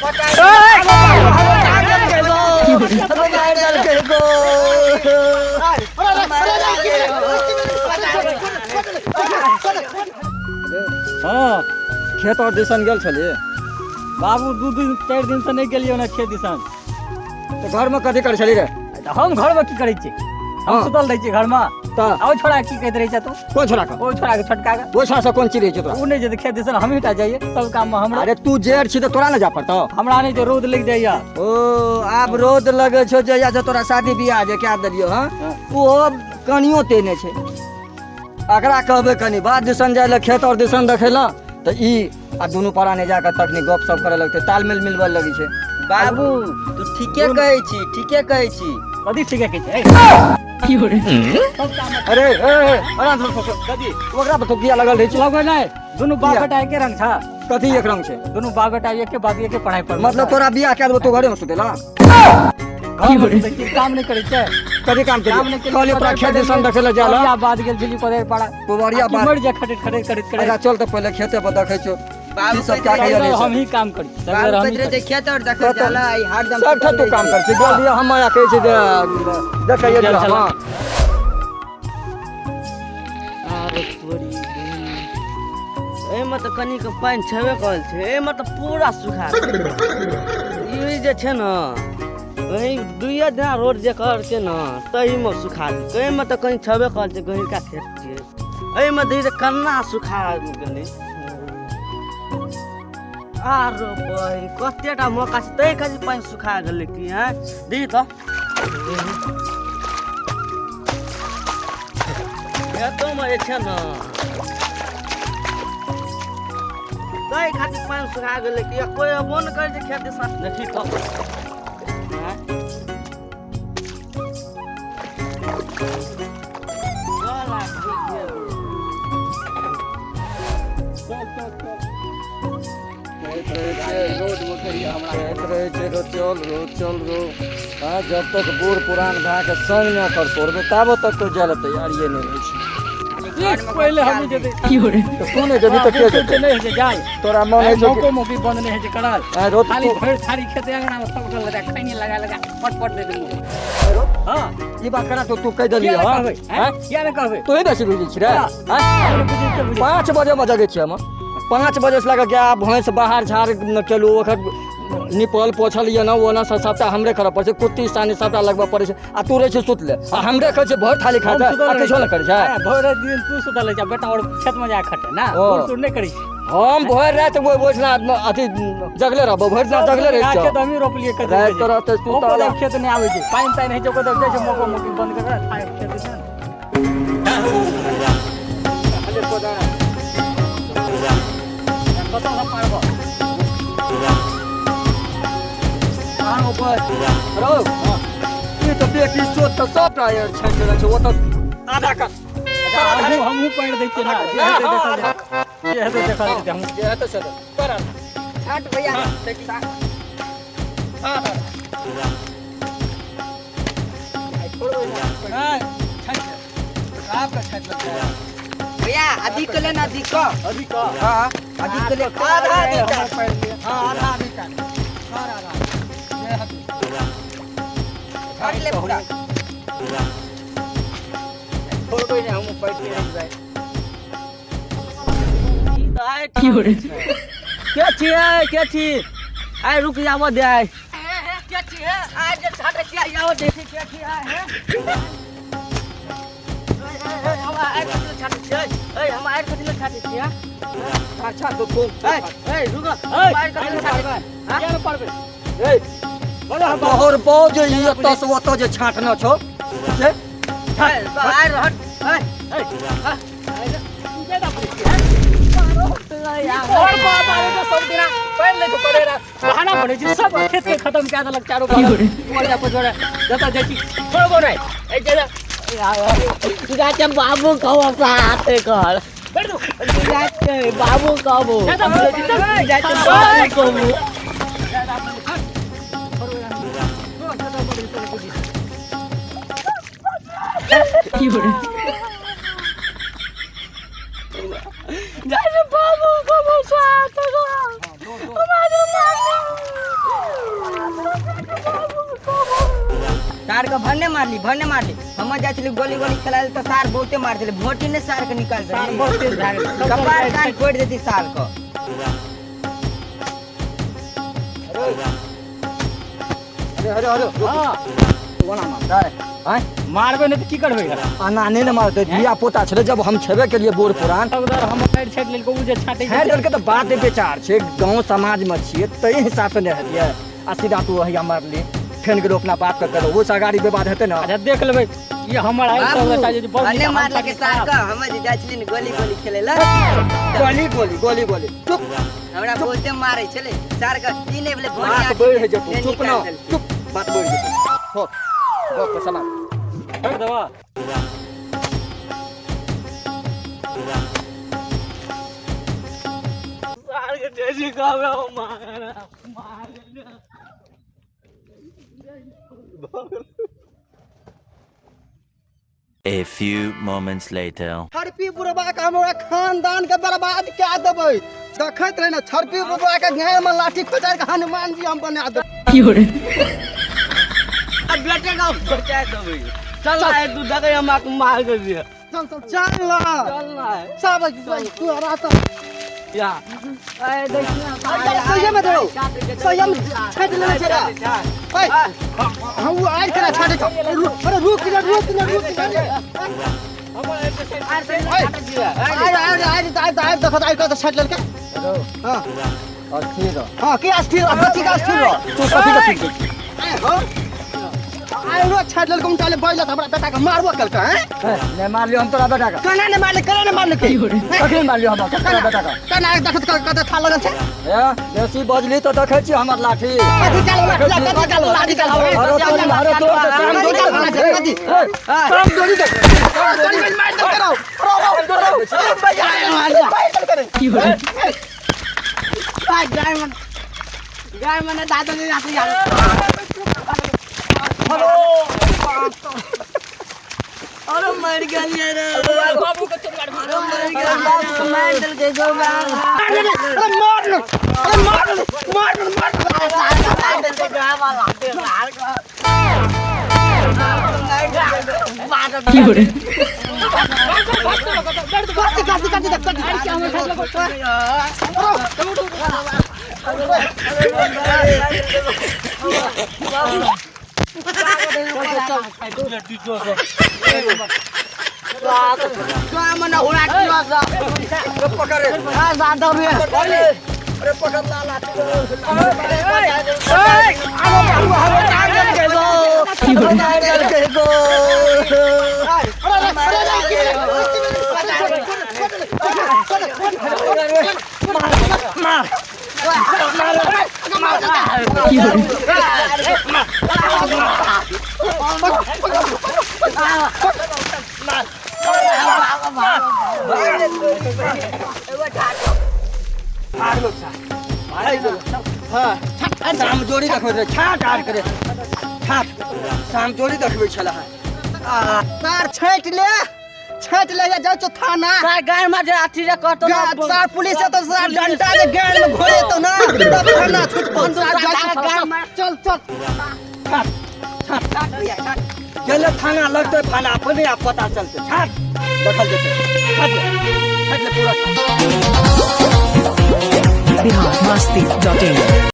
हाँ, खेत और दिसन गेल छलियै? बाबू, 2 दिन 4 दिन से नहि गेलियै ने खेत दिसन। तऽ घरमे कथी करै छलियै रे? तऽ हम घरमे की करै छियै? हम सुतल रहै छियै घरमे। तऽ आ ओहि छोड़ा की कहैत रहै छै तू? कोन छोड़ा के? ओहि छोड़ा के, छोटका के। ओहि छोड़ा से कोन चीज रहै छै तोरा? ओ नहि जेतै खेत दिसन, हमही टा जाइए सब काममे हमरा। अरे तू जेठ छी तऽ तोरा ने जा पड़तौ? हमरा नहि जे रौद लागि जाइए। ओ आब रौद लगै छौ जहिया से तोरा शादी बियाह जे कए देलियौ। हँ, ओहो कनियो ते नहि छै। एकरा कहबै कनि बाध दिसन जाइ लए, खेत और दिसन देखै लए, तऽ ई आ दुनू पराने जाकऽ तखनी गप सप करऽ लगतै, तालमेल मिलबऽ लगै छै। बाबू, तू ठीके कहै छी, ठीके कहै छी। कथी ठीके कहै छै? अरे ए, ए, आराम से सोचो। कथी? ओकरा पर तो किया लगल रहै छै? लगै नहि, दुनू बाप किया? बेटा एके रंग छ। कथी एक रंग छै? दुनू बाप बेटा एके बाप एके पढ़ाई पर। मतलब तोरा बियाह कए देबो, तू घरे में सुतेला? घरमे सुतै छी, काम नहि करै छै। कथी काम काम नहि केलियै? कहलियै तोरा खेत दिसन देखै लए जा पुवरिया बाद गेल छली पदर पाड़ा। पुवरिया आ कि बाद? मरि जा खटैत खटैत करैत अच्छा करैत। चल, तऽ पहिले खेते पर देखै छियौ बाबू की सब क्या कहैत कहिया रहै नहि हम छै। ही काम करी बाबू सवेरे, हम कहैत ही रहै छै करी। खेत और देखै जाला, ई हरदम सब सुतल तू रहै काम छै। कर छी। गेल दिया, हम माया कहै छै जे देखै गेल छला। हँ। आरो तोरी एहिमे तऽ कनिक पानि छेबे करल छै, एहिमे तऽ पूरा सुखा गेल। ई जे छै ने, एहि दुइए दिना रोड जे करके ने ताहिमे सुखा गेल। एहिमे तऽ कनि छेबे करल छै, गहिरका खेत छियै। एहिमे धीरे केना सुखा गेलै? आरो बहिन, कतेटा मौका छै, ताहि खातिर पानि सुखा गेलै की? आँय दी तऽ खेतोमे जे छै ने, ताहि खातिर पानि सुखा गेलै कि कोइ अबो नहि करै छै खेत दिसा। देखी तऽ आँय? चल आब, रुकि गेल। कहैत रहै छै, कहैत रहै छै, रो चल रो, चल रो। हँ, जब तक बूढ़ पुरान भए कऽ संग नहि कर तोड़बै ताबत तक तो जाय लए तैयारिए नहि रहै छै। पहिले हमही जेबै। तऽ तू नहि जेबही तऽ के जेतै? नहि होइ छै जाल। तोरा मन होइ छै कि- मौको मौकी बंद नहि होइ छै करल। आँय रो, खाली तू भरि थारी खेते अंगना में सब लगा खैनी लगा लगा पट पट दे देलू। रो, हाँ। ई बात केना तू तू कहि देलियै? किया नहि हँ कहबै? आँय? किया नहि कहबै? तू ही बेसी बुझै छी रे, आँय? बुझै छियै, बुझै। 5 बजे मे जगै छियै हम। 5 बजे से लऽ कऽ गाय भैंस बाहर झाड़ केलहुँ, ओकर निपल पोछल एना ओना सब सबटा हमरे करऽ पड़ै छै। कुत्ती सानी सबटा लगबऽ पड़ै छै आ तू रहै छै सुतले आ हमरे कहै छै भरि थाली खाइ हम छै सुतल आ रहै किछो नहि करै छै। छी। भरि दिन तू सुतल रहै छै, बेटा और खेत में जा खटे ना। ओ। बूढ़ सूढ़ नहि करै छै। हम भरि राति ओहि ओहिठिना अथी जगले रहबो, भरि दिना जगले रहै खेत छियौ। हमही रोपलियै कते राति बजे। के रहतै ओको सुतल। जब खेत नहि आबै छै, पानि तानि होइ छै, ओको जब जाइ छै मौको मौकी बंद कर के खेत दिसन। कतऽ से पारबो? कहाँ ऊपर रौ? ई तऽ बेटी सोच तऽ सबटा यार छाँटि देने छै। ओ तऽ आधा कर। हमहूँ हमहूँ पढ़ि दै छियै ने, जे हेतै देखल जेतै, जे हेतै देखल जेतै। हमहूँ जे हेतै से हेतै। कर आधा। छाँट भैया। आधा। नहि, छाँटि दे। आपका छाँटि लेतै। भैया, अधिक के लेना, अधिक क। अधिक कऽ। हाँ, अधिक के ले। आधा हमहूँ दीटा। पढ़ि लियै। हाँ, आधा दीटा। कर आधा। जे हेतै। छाँट ले पूरा। छोड़बै नहि, हमहूँ पढ़िते रहि जेबै। ई तऽ आइ के छियै? के छी? आइ रुक जाबऽ दे आइ। के छियै आइ जे छाटै छियै? आइ देखै के छियै हे? हम आइ कथी लए छाटै छियै? ए, हम आइ कथी लए छाटै छियै? अच्छा तो कोन? ए ए, रुक, हम आइ कथी लए छाटै? किया नहि पढ़बै? ए, तोहर बाउ जे ई एतऽ से ओतऽ जे छाँटने छौ से? ए, आइ रहत। ए ए, और बाप आबै छै सब दिना पढ़ि लै छै, पढ़े रह बहाना बनै छै। सब खेत के खत्म कए देलक चारू बगल। मर जा पछोड़े, जतऽ जाइ छी छोड़बो नहि। ए जे जाके बाबू कहबो साथे कर। बैठ दू। जाके बाबू कहबो, जाके बाबू कहबो। जाके बाबू कहबो साथे कर। सार के भन्ने मारली, भन्ने मारली। हम जाइ छली गोली गोली खेलाय तऽ सार बहुते मार छलै, भोटी ने सार के निकाल सार देली। बहुत तेज भए गेल। कपार कान फोड़ि देती सार के। अरे अरे अरे, हाँ। कोना मारतै? आँय? मारबै नहि तऽ की करबै एकरा? अना नहि ने मारतै, धिया पोता छलै जब हम छेबे केलिए बूढ़ पुरान। अगर हम पैर छाटि लेलकै, ओ जे छाटै छै। छाटि देलकै तऽ बात विचार छै, गाँव समाजमे छियै ताहि हिसाबसँ नहि हेतियै। आ सीधा तू हैया मारली, फेन गेलो अपना बाप के करो, ओहिसँ अगाड़ी विवाद हेतै ने। अच्छा देख लेबै, ई हमर आयल बाबू, सब बच्चा जे बहुत भन्ने नीक मारलकै सार के। हम जे जाइ छली ने गोली गोली खेलै लए, गोली गोली गोली गोली, चुप। हमरा बहुते मारै छलै सार के। ई नहि भेलै भोटी बात बढ़ि जेतौ, नहि चुप न, निकालि देलकै। चुप, बात बढ़ि जेतौ, छोड़ गप के समाप्त। छोड़ि देबऽ। सार के जैसे कहबै हम मार। A few moments later. छड़पी बुढ़बा के हमरा खानदान के बर्बाद कए देबै। देखैत रहे ने, छड़पी बुढ़बा के गाय में लाठी खोचारि के हनुमान जी हम बना देबै। बेटे का बचा देबै। चल आए तू, देखै हमरा के मार के दिए। चल चल चल ना, चल ना। सब तू हरा तो या अरे देखिए, सही में दो, सही में छाट लेने छै रे। ओए हम वो आज करा छाटे छौ। अरे रुक जा, रुक जा, रुक जा। आय आय आय आय आय, देखो आय कत छाट लेलकै। हां, अस्थिर रह। हां, की अस्थिर रह? कथी का अस्थिर रह? तू कथी का ठीक? आय हो, आय रो, छाट लेलकै उनटा ले बैल, हमरा बेटा के मारबो केलकै हैं। नहि मारलियो हम तोरा बेटा के। केना ने मारले? केना ने मारलकै? कखन मारलियो हम तोरा बेटा के? केना देखत कत था लगल छै? हे, बेसी बजली तऽ देखै छी हमर लाठी। कथी चाल लाठी? कथी चाल लाठी? चाल हरो तोरी, हरो तोर तऽ काम कथी चाल लाठी? कथी काम जोड़ी दे। तोरी मार दे करो रो रो रो भैया, मार दे करे। गाय मन, गाय मन दादा ने आते यार। अरे मर गेलियै रे। बाबू के चोर। अरे मर गेलियै, बाबू के मारि देलकै गौ। अरे मार, अरे मार, मार, मार। मार देलकै गाय वाला। कथी कथी कथी कथी? गाय मन हुरा पकड़, दादा रे। अरे पकड़ ला लाठी। शाम जोड़ी देखबै छलै, छाट आर करे छाट, शाम जोड़ी देखबै छलै। सार छाटि ले, छाटि ले, जाइ छौ थाना। सार गाय में जे अथी रे कहतो ना। सार पुलिस एतौ, सार डंडा जे गाय में घोरेतौ ना तब थाना छुटतौ। सार जाइ छौ गाय में। चल चल। गेले थाना लगतै, थाना अपने आप पता चलतै। छाट देखल जेतै। छाट ले, छाट ले पूरा। बिहार मस्ती.in।